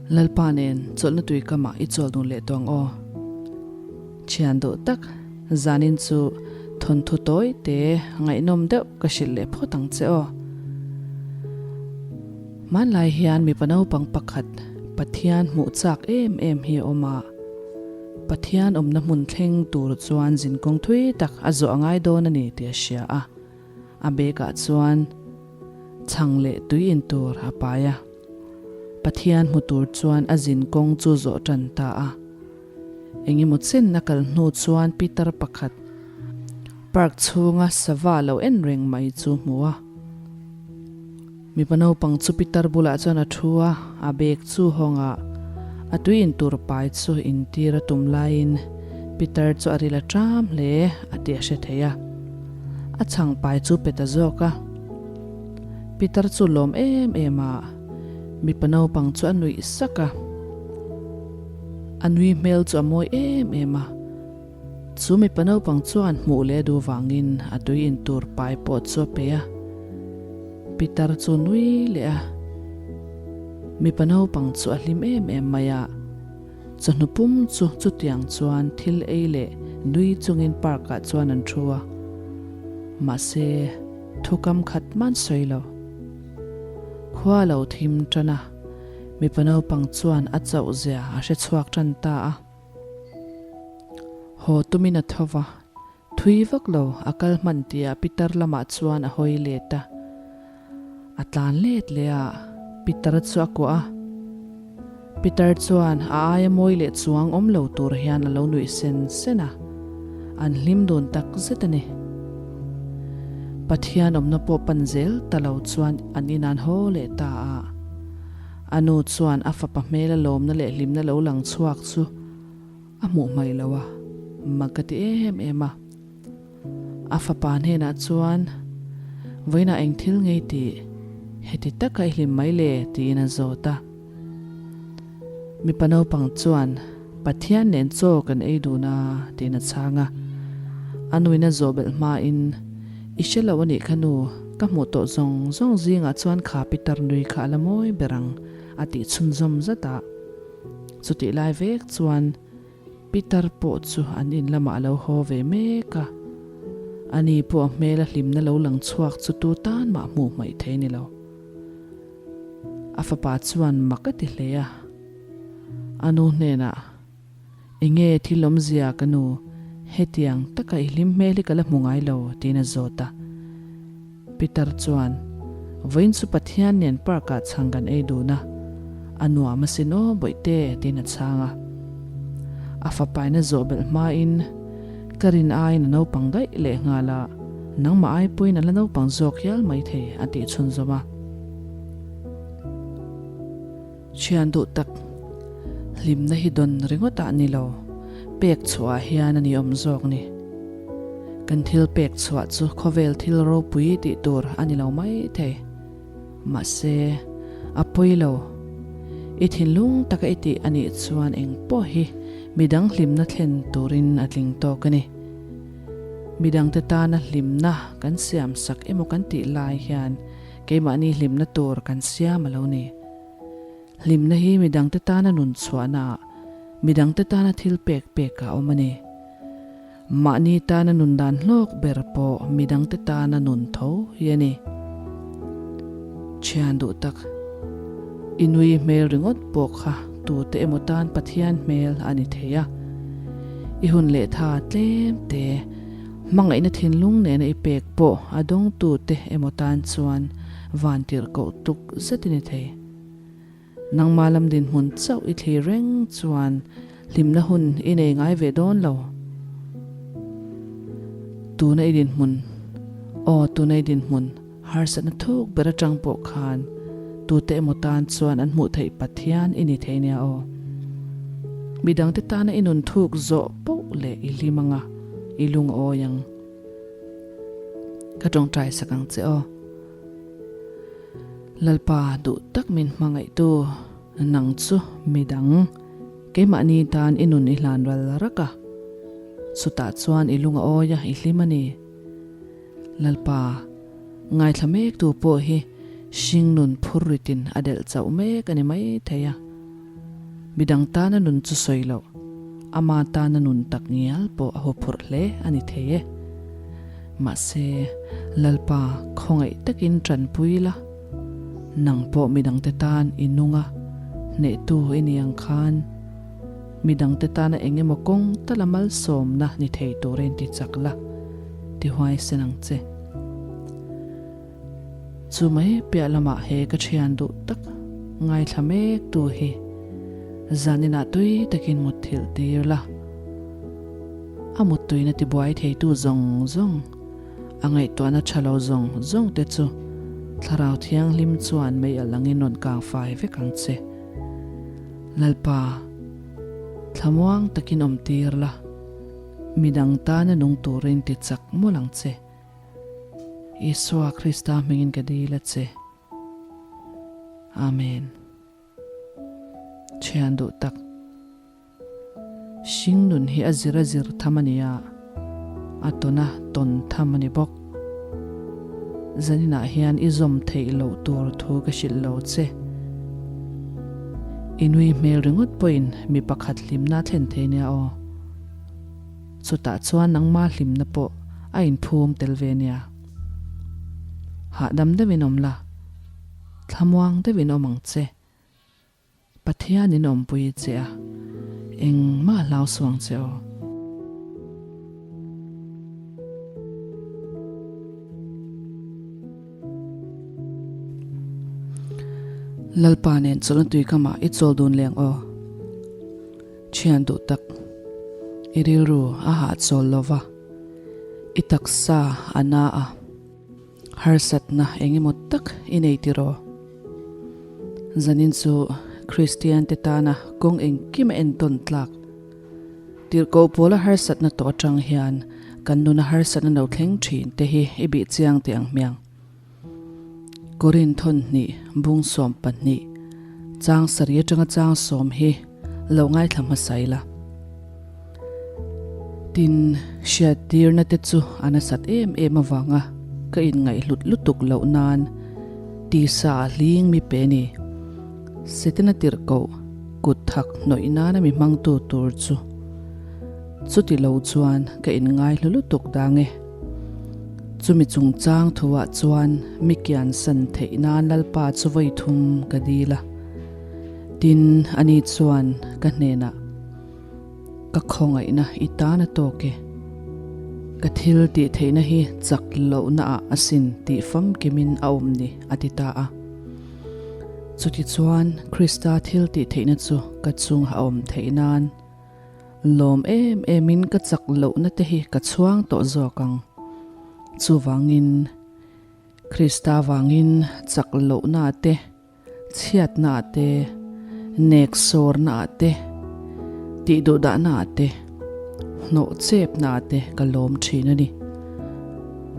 Lalpa nen chawlhna tui kamah i chawl dun leh tawh ang aw. Thian duh tak, zanin chu thawnthu tawi te ngaihnawm deuh ka hrilh leh phawt ang che aw. Hmanlai hian mipa naupang pakhat Pathian hmuh chak em em hi a awm a. Pathian awmna hmun thleng tur chuan zinkawng thui tak a zawh a ngai dawn a ni tih a hria a. A bag ah chuan chhang leh tui in tur a pai a. Pathian hmu tur chuan a zin kawng chu zawh tan ta a. Engemaw chen a kal hnu chuan pitar pakhat park chhunga sava lo en reng mai chu hmu a. Mipa naupang chu pitar bulah chuan a thu a, a bag chu hawng a, a tui in tur pai chu intir a tum laiin pitar chu a ril a ṭam hle a tih a hre thei a. A chhang pai chu pe ta zawk a. Pitar chu lawm em em a, mipa naupang chu a nuih sak a. A nui hmel chu a mawi em em a. Chu mipa naupang chuan hmuh leh duh vangin a tui in tur pai pawh chu a pe a. Pitar chu nui leh a. Mipa naupang chu a hlim em em mai a. Chawhnu pum chu chutiang chuan thil ei leh nui chungin park ah chuan an thu a. Mahse, thukam khat man sawi lo. Khua lo thim tan a, mipa naupang chuan a chauh zia a hre chhuak tan ta a. Haw tumin a tho va, thui vak lo a kal hman tihah pitar lamah chuan a hawi let a. A tlan let leh a, pitar chu a kuah a. Pitar chuan a aia mawi leh chuang awm lo tur hian a lo nuih sen sen a, an hlim dun tak zet a ni. Pathian awmna pawh pan zel ta lo chuan an inan haw leh ta a. A nu chuan a fapa hmela lawmna leh hlimna lo lang chhuak chu a hmuh hmaih lo a, mak ka ti em em a. A fapa hnenah chuan, Vawiinah eng thil ngei tih? Heti taka i hlim mai le? tiin a zawt a. Mipa naupang chuan, Pathian nen chaw kan ei dun a, tiin a chhang a. A nuin a zawh belh hmain, I hre lo a nih kha nu, ka hmuh tawh zawng zawng zingah chuan kha pitar nui kha a la mawi ber ang, a tih chhunzawm zat a. Chutih lai vek chuan pitar pawh chu an in lamah a lo haw ve mek a. Ani pawh a hmela hlimna lo lang chhuak chu tu tan mah hmuh hmaih thei ni lo. A fapa chuan mak a ti hle a. A nu hnenah, Enge thil awmzia ka nu, hetiang taka i hlim hmel hi ka la hmu ngai lo, tiin a zawt a. Peter chuan, Vawiin chu Pathian nen park ah chhang kan ei dun a, a nuam asin aw bawihte, tiin a chhang a. A fapaina zawh belh hmain ka rin aiin a naupang daih leh nghal a, nangmah ai pawhin a la naupang zawk hial maithei, a tih chhunzawm a. Thian duh tak, hlimna hi dawn ringawt ah ni lo, pek chhuah ah hian a ni awm zawk ni. Kan thil pek chhuah chu khawvel thil ropui tih tur a ni lo mai thei. Mahse, a pawi lo. I thinlung taka i tih a nih chuan eng pawh hi midang hlimna thlen turin a tling tawk a ni. Midangte tana hlimna kan siam sak emaw kan tih lai hian Keimahni hlimna tur kan siam a lo ni. Hlimna hi midangte tana nun chhuahnaah, midangte tana thil pek pekah a awm a ni. Mahni tana nun dan hlawk ber pawh midangte tana nun tho hi a ni. Thian duh tak, i nui hmel ringawt pawh kha tute emaw tan Pathian hmel a ni thei a. I hun leh tha tlem te. Hmangaihna thinlung nena i pek pawh a dawngtute emaw tan chuan van tirh koh tuk zet i ni thei. Nangmah lam dinhmun chauh i thlir reng chuan hlimna hun i nei ngai ve dawn lo. Tuna i dinhmun, aw tuna i dinhmun harsatna thuk ber atang pawh khan tute emaw tan chuan an hmuh theih Pathian i ni thei nia aw. Midangte tana i nun thuk zawh poh leh i hlim anga i lungawi ang. Ka tawngtai sak ang che aw. Lalpa duh tak min hmangaihtu nang chu midang keimahni tan i nun i hlan ral rak a, chutah chuan i lungawi a i hlim a ni. Lalpa, ngaithla mek tu pawh hi hringnun phur ritin a delh chauh mek a ni mai thei a. Midang tana nun chu sawi loh, ama tana nun tak ngial pawh a huphurh hle a ni thei e. Mahse, Lalpa khawngaih takin tanpui la, nang pawh midangte tan i nung a, hnehtu i ni ang khan midangte tana eng emaw kawng tala malsawmna ni thei turin ti chak la, ti huaisen ang che. Chu mai piah lamah he ka thian duh tak ngaithla mek tu hi zaninah tui takin mutthilh tir la. A muttuina tibuai theitu zawng zawng, a ngaihtuahna tha lo zawng zawng te chu Thlarau Thianghlim chuan mei alh angin rawn kang fai vek ang che. Lalpa, thlamuang takin awm tir la, midang tana nung turin ti chak mawlh ang che. Isua Krista hmingin ka dil a che. Amen. Thian duh tak. Hring nun hi a zir a zir tham a ni a, a tawn a tawn tham a ni bawk. Zaninah hian i zawm theih loh tur thu ka hrilh lo che. I nui hmel ringawt pawhin mi pakhat hlimna a thlen thei nia aw. Chutah chuan nangma hlimna pawh a inphum tel ve nia. Hahdam deuhin awm la, thlamuang deuhin awm ang che. Pathianin awmpui che a, engmah hlau suh ang che aw. Lalpa nen chawlhna tui kamah i chawl dun leng aw. Thian duh tak, i rilru a hahchawl lo va, i taksa a na a, harsatna eng emaw tak i nei tiraw? Zanin chu Kristian te tana kawng engkim a entawn tlak. Tirhkoh pawla harsatna tawh atang hian kan nuna harsatna lo thleng thin te hi i bih chiang teh ang hmiang. Korin thawnhnih bung 12 chang sarih atanga chang sawm hi lo ngaithla hmasa ila. Tin, hriattirna te chu a nasat em em avanga ka inngaihhlut lutuk loh nan tisa a hling mi pe ni. Setana tirhkoh kut thak hnawih nana mi hmangtu tur chu chuti lo chuan ka inngaihlu lutuk dang e. Chumi chungchang thuah chuan mi kiansan theih nan Lalpa chu vawi thum ka dil a. Tin, ani chuan ka hnenah, Ka khawngaihna i tan a tawk e. Ka thil tih theihna hi chak lohnaah asin tih famkimin a awm ni, a ti ta a. Chutichuan, Krista thil tih theihna chu ka chunga a awm theih nan, Lawm em emin ka chak lohna te hi ka chhuang tawh zawk ang. Chuvangin, Krista vangin chak lohna te, chhiatna te, nek sawrna te, tihduhdahna te, hnawh chepna te ka lawm thin a ni.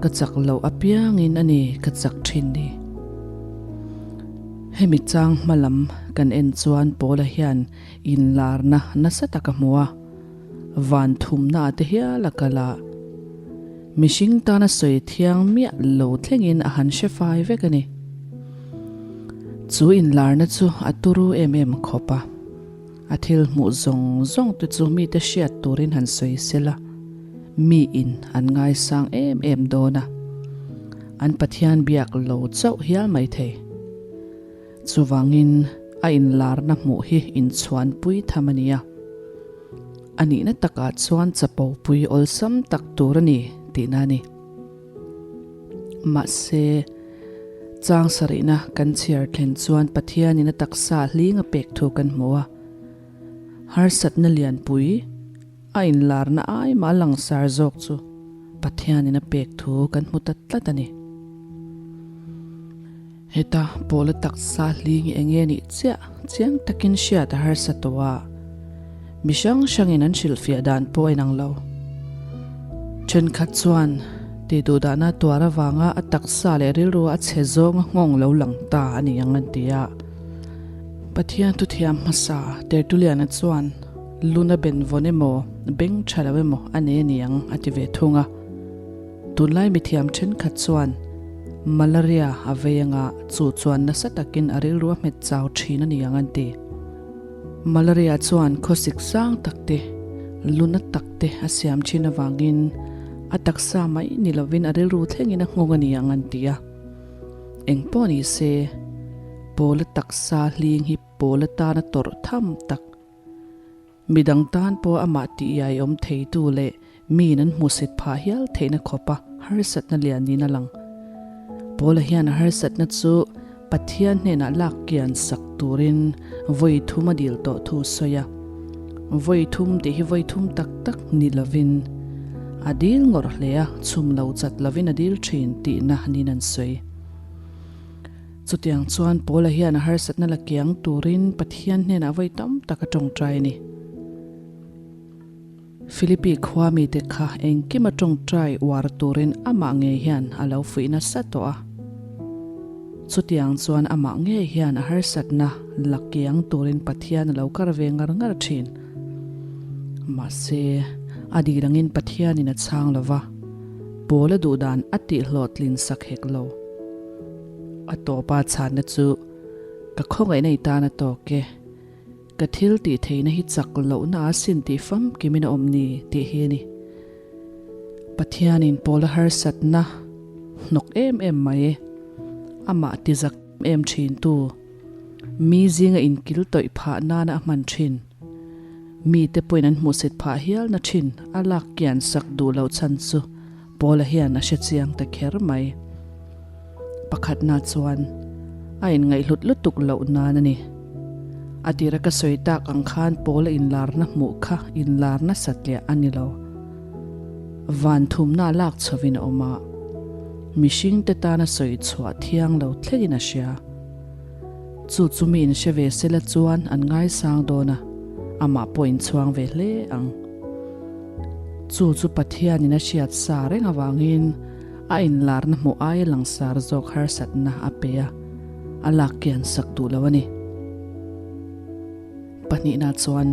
Ka chak loh apiangin a ni ka chak thin ni. Hemi chang hma lam kan en chuan Paula hian Inlarna nasa tak a hmu a, van thumna te hial a kal a, mihring tana sawi thiang miah lo thlengin a han hre fai vek a ni. Chu inlarna chu a turu em em khawp a, a thil hmuh zawng zawng te chu mite hriat turin han sawi sel a, miin an ngaisang em em dawn a, an Pathian biak lo chauh hial maithei. Chuvangin a inlarna hmuh hi inchhuanpui tham a ni a, a nihna takah chuan chapopui awlsam tak tur a ni tihna a ni. Mahse, chang sarihna kan chhiar thlen chuan Pathianin a taksa hling a pek thu kan hmu a, harsatna lianpui a inlarna ai mah langsar zawk chu Pathianin a pek thu kan hmu ta tlat a ni. Heta pawla taksa hling eng nge nih chiah chiang takin hriat a harsa tawh a, mi hrang hrangin an hrilhfiah dan pawh a inang lo. Thenkhat chuan tih duh dahna tuar avanga a taksa leh rilru a chhe zawnga nghawng lo lang ta a ni ang an ti a. Pathian thuthiam hmasa Tertuliana chuan luna benvawn emaw beng tha lo emaw a nei a ni ang a ti ve thung a. Tunlai mithiam thenkhat chuan malaria a vei anga chu chuan nasa takin a rilru a hmet chau thin a ni ang an ti. Malaria chuan khawsik sang tak te, lu na tak te a siam thin avangin a taksa mai ni lovin a rilru thlengin a nghawng a ni ang an ti a. Eng pawh ni se, Pawla taksa hling hi pawl atana tawrh tham tak, midang tan pawh amah tih iai awm theitu leh miin an hmuhsit phah hial theihna khawpa harsatna lian niin a lang. Paula hian a harsatna chu Pathian hnenah lak kian sak turin vawi thum a dil tawh thu sawi a. Vawi thum tih hi vawi thum tak tak ni lovin a dil ngawrh hle a, chhum lo chat lovin a dil thin tihna niin an sawi. Chutiang chuan Paula hian a harsatna la kiang turin Pathian hnenah vawi tam tak a tawngtai a ni. Philippi khua mite kha engkim a tawngtai uar turin amah ngei hian a lo fuih nasa tawh a. Chutiang chuan amah ngei hian a harsatna la kiang turin Pathian a lo kar ve ngar ngar thin. Mahse, a dil angin Pathianin a chhang lo va, Paula duhdan a tihhlawhtlin sak hek lo. A tawpa chhanna chu, Ka khawngaihna i tan a tawk e. Ka thil tih theihna hi chak lohna a sin tih famkimin a awm ni tih hi a ni. Pathianin Paula harsatna hnawk em em mai, amah tizak em thintu, mi zinga inkil tawih phah nana a hman thin, mite pawhin an hmuhsit phah hialna thin a lak kian sak duh loh chhan chu Paula hian a hre chiang ta kher mai. Pakhatna chuan a inngaihhlut lutuk loh nan a ni. A tira ka sawi tak ang khan Paula inlarna hmuh kha inlarna satliah a ni lo. Van thumna lak chhovin a awm a, mihringte tana sawi chhuah thiang lo thlengin a hria. Chu chu mi inhre ve sela chuan an ngaisang dawn a, amah pawh inchhuang ve hle ang. Chu chu Pathianin a hriat sa reng avangin a inlarna hmuh aia langsar zawk harsatna a pe a, a lak kian sak duh lo a ni. Pahnihna chuan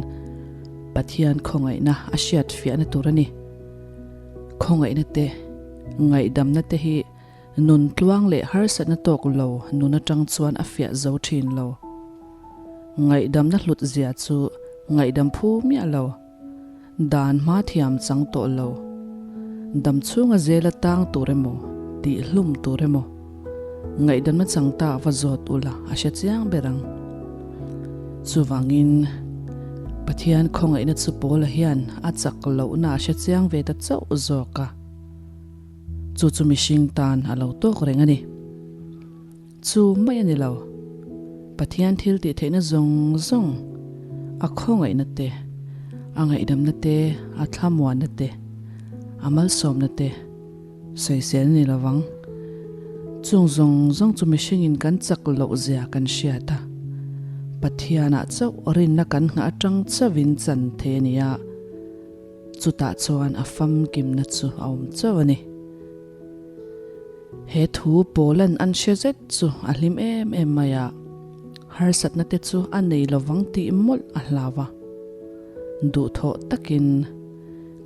Pathian khawngaihna a hriat fiahna tur a ni. Khawngaihna te, ngaihdamna te hi Nun tluang leh harsatna tawk lo nun atang chuan a fiah zo thin lo. Ngaihdamna hlut zia chu ngaihdam phu miah lo. Dan hma thiam chang tawh lo. Dam chhunga zela tang tur emaw, tih hlum tur emaw. Ngaihdamna chang ta va zawt ula a hre chiang ber ang. Chuvangin, Pathian khawngaihna chu Paula hian a chak lohna a hre chiang ve ta chauh zawk a. Chu chu mihring tan a lo tawk reng a ni. Chu mai a ni lo. Pathian thil tih theihna zawng zawng, a khawngaihna te, a ngaihdamna te, a thlamuanna te, a malsawmna te sawisel a ni lo vang. Chung zawng zawng chu mihringin kan chak loh zia kan hriat a, Pathianah chauh rinna kan nghah atang chauhin chan thei a ni a. Chutah chuan a famkimna chu a awm chauh a ni. He thu Paula'n an hre zet chu a hlim em em mai a, harsatna te chu a nei lovang tih mawlh a hlau a. Duhthawh takin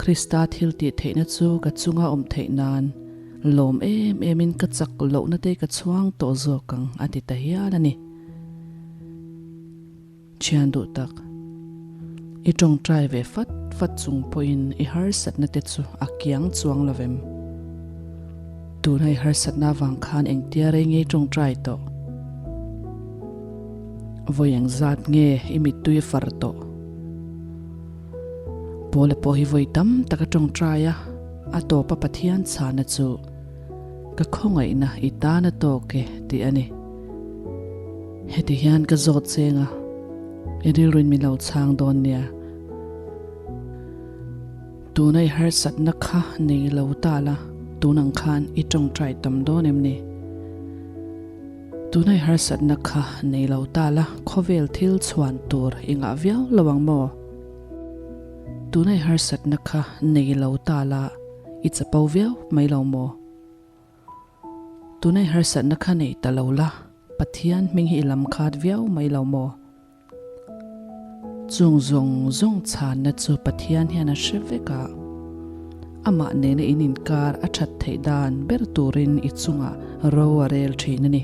Krista thil tih theihna chu ka chunga awm theih nan lawm em emin ka chak lohna te ka chhuang tawh zawk ang a ti ta hial a ni. Thian duh tak, i tawngtai ve fat fat chung pawhin i harsatna te chu a kiang chuang lo vem. Tuna i harsatna avang khan engtia rei nge i tawngtai tawh? Vawi engzat nge i mittui a far tawh? Paula pawh hi vawi tam tak a tawngtai a, a tawpa Pathian chhana chu Ka khawngaihna i tan a tawk e tih a ni. Heti hian ka zawt cheng a, i rilruin min lo chhang dawn nia. Tuna i harsatna kha nei lo ta la, tun ang khan i tawngtai tam dawn em ni? Tuna i harsatna kha nei lo ta la, khawvel thil chhuan tur i ngah viau lo ang maw? Tuna i harsatna kha nei lo ta la, i chapo viau mai lo maw? Tunai harsatna kha nei ta lo la, Pathian hming hi i lam khat viau mai lo maw? Chung zawng zawng chhanna chu Pathian hian a hre vek a, amah nena in inkar a that theih dan ber turin i chungah ro a rel thin a ni.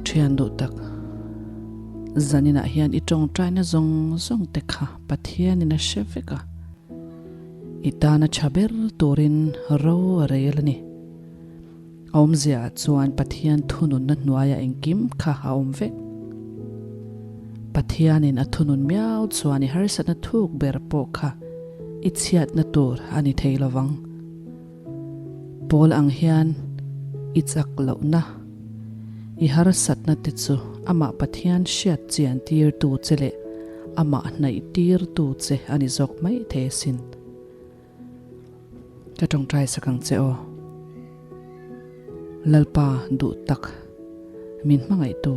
Thian duh tak. Zaninah hian i tawngtaina zawng zawng te kha Pathianin a hre vek a, i tana tha ber turin ro a rel a ni. A awmziaah chuan Pathian thununna hnuaiah engkim kha a awm vek. Pathianin a thunun miau chuan i harsatna thuk ber pawh kha i chhiatna tur a ni thei lovang. Pawl ang hian i chak lohna, i harsatna te chu amah Pathian hriat chian tirtu che leh amah hnaih tirtu che a ni zawk mai thei asin. Ka tawngtai sak ang che aw. Lalpa duh tak, min hmangaihtu.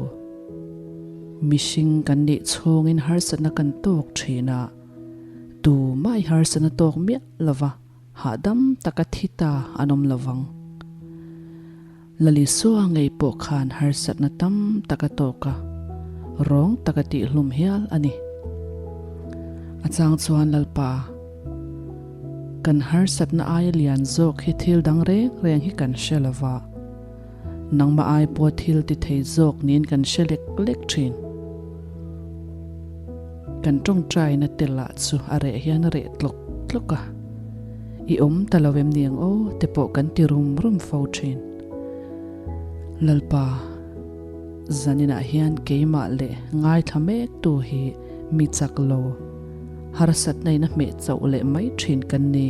Mihring kan nih chhungin harsatna kan tawk thin a, tumah i harsatna tawk miah lova hahdam taka thi ta an awm lovang. Lalisua ngei pawh khan harsatna tam tak a tawk a, rawng tak a tihhlum hial a ni. A chang chuan Lalpa, kan harsatna aia lian zawk hi thil dang reng reng hi kan hre lo va, nangmah ai pawh thil ti thei zawk niin kan hre lek lek thin. Kan tawngtaina te lah chu a reh hian a reh tlawk tlawk a, i awm ta lo em ni ang aw te pawh kan ti rum rum fo thin. Lalpa, zaninah hian keimah leh ngaithla mek tu hi mi chak lo, harsatna in a hmeh chauh leh mai thin kan ni,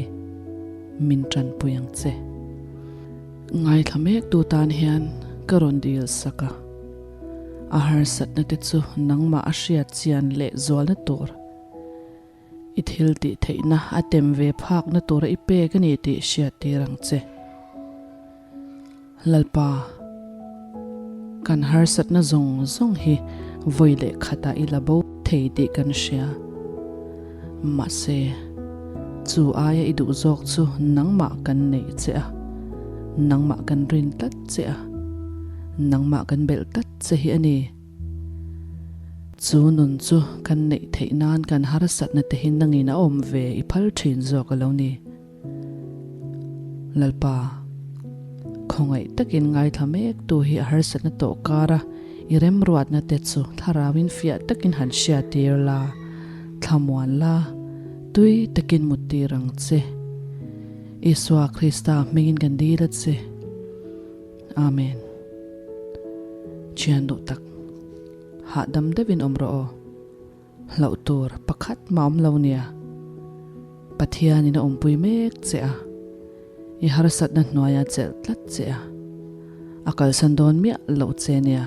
min tanpui ang che. Ngaithla mek tu tan hian ka rawn dil sak a. A harsatna te chu nangmah a hriat chian leh zualna tur, i thil tih theihna a tem ve phakna tura i pek a ni tih hriat tir ang che. Lalpa, kan harsatna zawng zawng hi vawi leh khatah i la bo thei tih kan hria. Mahse, chu aia i duh zawk chu nangmah kan neih che a, nangmah kan rin tlat che a, nangmah kan belh tlat che hi a ni. Chu nun chu kan neih theih nan kan harsatna te hi nangin a awm ve i phal thin zawk a lo ni. Lalpa, khawngaih takin ngaithla mek tu hi a harsatna tawh kar a, i remruatna te chu thlarauin fiah takin han hriattir la, thlamuan la, tui takin muttir ang che. Isua Krista hmingin kan dil a che. Amen. Thian duh tak, hahdam deuhin awm rawh aw. Hlauh tur pakhat mah awm lo nia. Pathianin a awmpui mek che a, i harsatna hnuaia chelh tlat che a, a kalsan dawn miah loh che nia.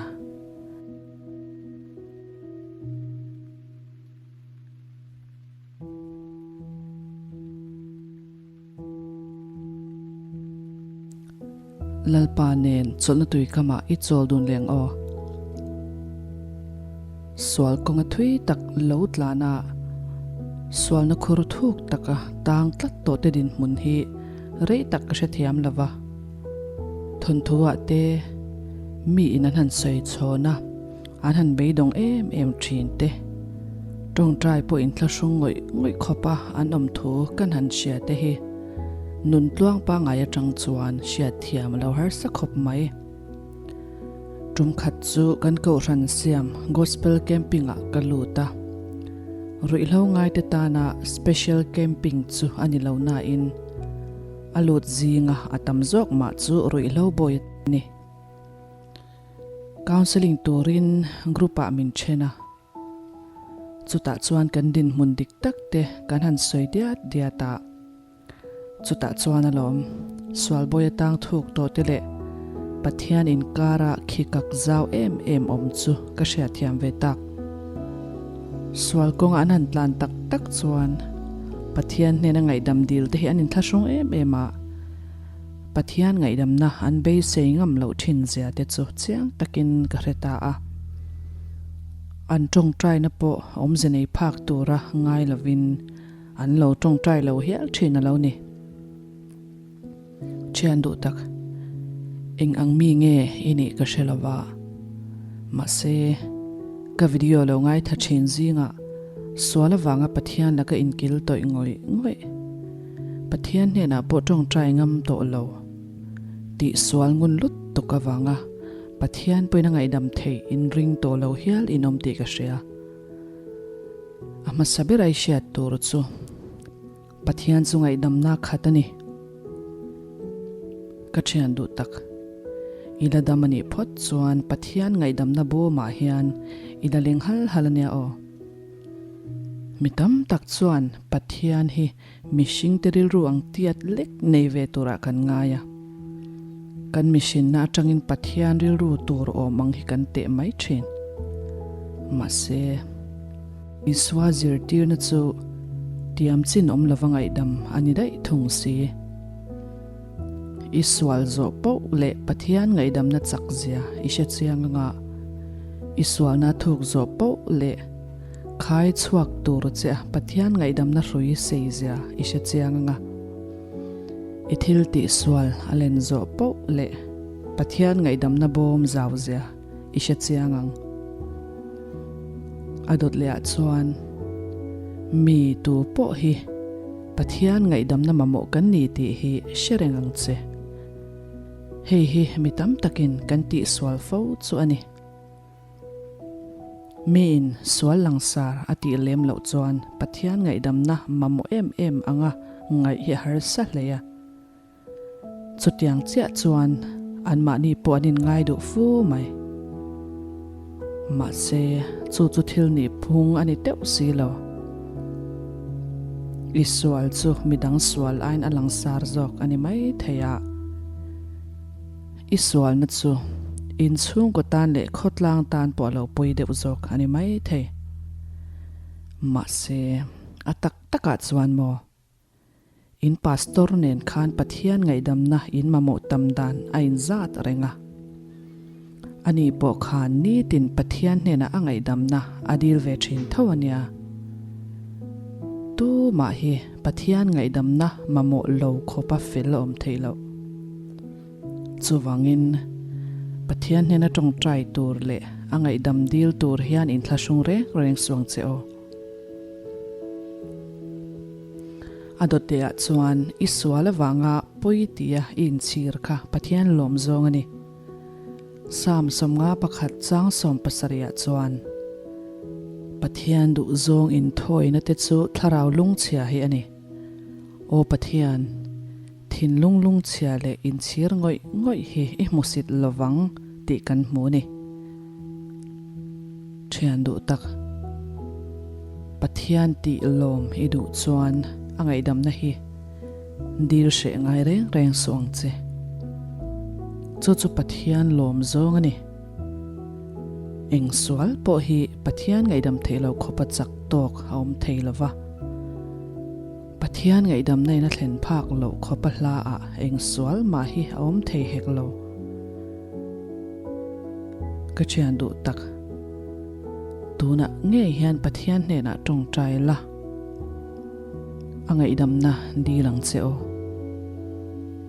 Lalpa nen chawlhna tui kamah i chawl dun leng aw. Sual kawnga thui tak lo tlana sualna khur thuk taka tang tlat tawh te dinhmun hi rei tak ka hrethiam lo va. Thawnthuah te mi in an han sawi chhawn a, an han beidawng em em thin te. Tawngtai pawh inthlahrung ngawih ngawih khawpa an awm thu kan han hria te hi nun tluang pangngai atang chuan hriat thiam a lo harsa khawp mai. Tum khat chu kan kohhran siam Gospel Camping ah ka lut a, ruihhlo ngaite tana special camping chu a ni lo nain a lut zinga a tam zawk mah chu ruihhlo bawi a ni. Counselling turin group ah min then a. Chutah chuan kan dinhmun dik tak te kan han sawi diat diat a. Chutah chuan alawm, Sualbawi atang thuk tawh te leh Pathian inkara khi kak zau em em awm chu ka hriatthiam ve tak. Sual kawnga an han tlan tak tak chuan Pathian hnena ngaihdam dil te hi an inthlahrung em em a. Pathian ngaihdamna an beisei ngam loh thin zia te chu chiang takin ka hre ta a. An tawngtaina pawh awmze nei phak tura ngai lovin an lo tawngtai lo hial thin a lo ni. Thian duh tak, eng ang mi nge i nih ka hre lova, mahse ka video lo ngaitha thin zingah sual avanga Pathian laka inkil tawih ngawih ngawih. Pathian hnenah pawh tawngtai ngam tawh lo tih sual ngun lut tuk avanga. Pathian pawhin a ngaihdam theih inring tawh lo hial in awm tih ka hria. A hmasa ber ai hriat tur chu Pathian chu ngaihdamna khat a ni. Ka thian duh tak. I la dam a nih phawt chuan Pathian ngaihdamna bawmah hian i la leng hal hal a nia aw. Mi tam tak chuan Pathian hi mihringte rilru ang tiat lek nei ve turah kan ngai a. Kan mihrinna atangin Pathian rilru tur awm ang hi kan teh mai thin. Mahse, Isua zirtirna chu tiam chin awm lova ngaihdam a ni daih thung si. I sual zawh poh leh Pathian ngaihdamna chak zia i hre chiang anga i sualna thuk zawh poh leh khai chhuak tur che a Pathian ngaihdamna hrui sei zia i hre chiang anga i thil tih sual a len zawh poh leh Pathian ngaihdamna bawm zau zia i hre chiang ang. A dawt leh ah chuan mi tu pawh hi Pathian ngaihdamna mamawh kan ni tih hi hre reng ang che. Hei hi mi tam takin kan tihsual fo chu a ni. Miin sual langsar a tih lem loh chuan Pathian ngaihdamna mamawh em em anga ngaih hi a harsa hle a. Chutiang chiah chuan anmahni pawh an inngai duh fu mai. Mahse, chu chu thil nih phung a ni teuh si lo. I sual chu midang sual aiin a langsar zawk a ni mai thei a. I sualna chu inchhungkaw tan leh khawtlang tan pawh a lo pawi deuh zawk a ni mai thei. Mahse, a tak takah chuan maw? In pastor nen khan Pathian ngaihdamna in mamawh tam dan a inzat reng a. Ani pawh khan nitin Pathian hnenah a ngaihdamna a dil ve thin tho a nia. Tumah hi Pathian ngaihdamna mamawh lo khawpa fel a awm theih loh. Chuvangin, Pathian hnena tawngtai tur leh a ngaihdam dil tur hian inthlahrung reng reng suang che aw. A dawtteah chuan i sual avanga pawi tia i inchhir kha Pathian lawm zawng a ni. Psalm 51 chang 70ah chuan, Pathian duh zawng inthawina te chu thlarau lungchhia hi a ni. Aw Pathian, thinlung lungchhia leh inchhir ngawih ngawih hi i hmusit lovang tih kan hmu a ni. Thian duh tak, Pathian tih lawm i duh chuan a ngaihdamna hi dil hreh ngai reng reng suh ang che. Chu chu Pathian lawm zawng a ni. Eng sual pawh hi Pathian ngaihdam theih loh khawpa chak tawk a awm thei lo va. Pathian ngaihdamna in a thlen phak loh khawpa hla ah eng sual mah hi a awm thei hek lo. Ka thian duh tak, tunah ngei hian Pathian hnenah tawngtai la, a ngaihdamna dil ang che aw.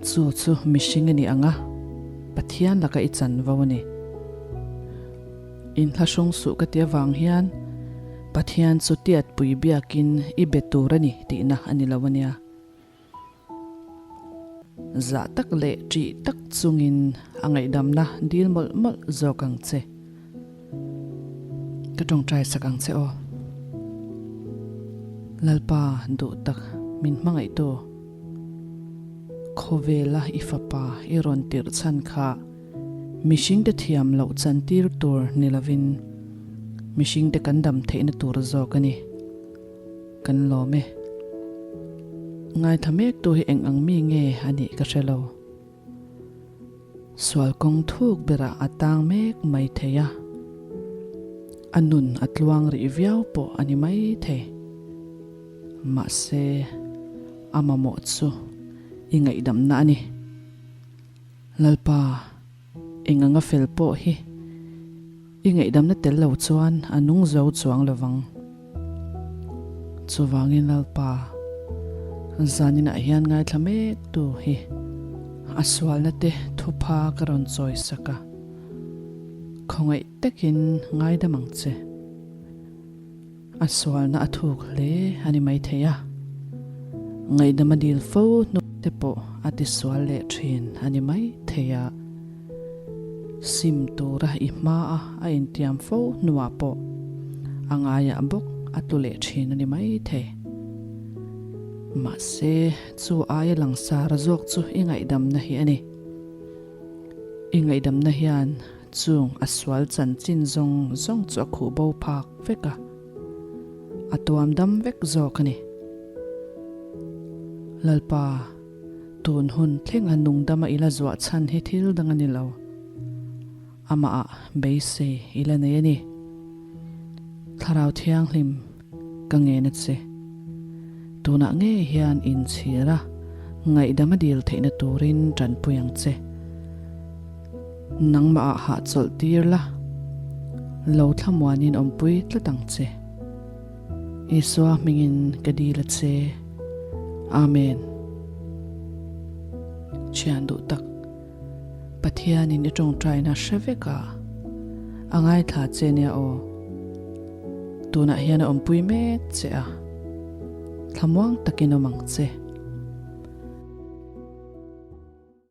Chu chu mihring i nih ang a, Pathian laka i chanvo a ni. Inthlahrung suh ka ti avang hian Pathian chu tiatpui biakin i be tur a ni tihna a ni lo a nia. Zah tak leh ṭih tak chungin a ngaihdamna dil mawlh mawlh zawk ang che. Ka ṭawngṭai sak ang che aw. Lalpa duh tak min hmangaihtu, khawvela i fapa i rawn tirh chhan kha Mihringte thiam loh chantir tur ni lovin mihringte kan dam theihna tur zawk a ni. Kan lawm e. Ngaithla mektu hi eng ang mi nge a nih ka hre lo. Sual kawng thuk berah a tang mek mai thei a. A nun a tluang rih viau pawh a ni mai thei. Mahse, a mamawh chu i ngaihdamna a ni. Lalpa, eng anga fel pawh hi i ngaihdamna tel lo chuan a nung zo chuang lo vang. Chuvangin Lalpa, zaninah hian ngaithla mek tu hi a sualna te thupha ka rawn chawi sak a, khawngaih takin ngaidam ang che. A sualna a thuk hle a ni maithei a, ngaihdam a dil fo hnu te pawh a tisual leh thin a ni maithei a. Sim tura i hmaa a intiam fo hnuah pawh a ngaiah bawk a tlu leh thin a ni maithei. Mahse, chu aia langsar zawk chu i ngaihdamna hi a ni. I ngaihdamna hian chung a sual chanchin zawng zawng chu a khuh bo phak vek a, a tuam dam vek zawk a ni. Lalpa. Tun hun thlenga nungdama i la zuah chhan hi thil dang a ni lo. Amah ah beisei i la nei a ni. Thlarau Thianghlim ka ngen a che. Tunah ngei hian inchhir a, ngaihdam a dil theihna turin tanpui ang che. Nangmah ah hahchawlh tir la, lo thlamuanin awmpui tlat ang che. Isua hmingin ka dil a che. Amen. Thian duh tak, Pathianin i tawngtaina hre vek a, a ngaithla che nia aw. Tunah hian a awmpui mek che a, thlamuang takin awm ang che.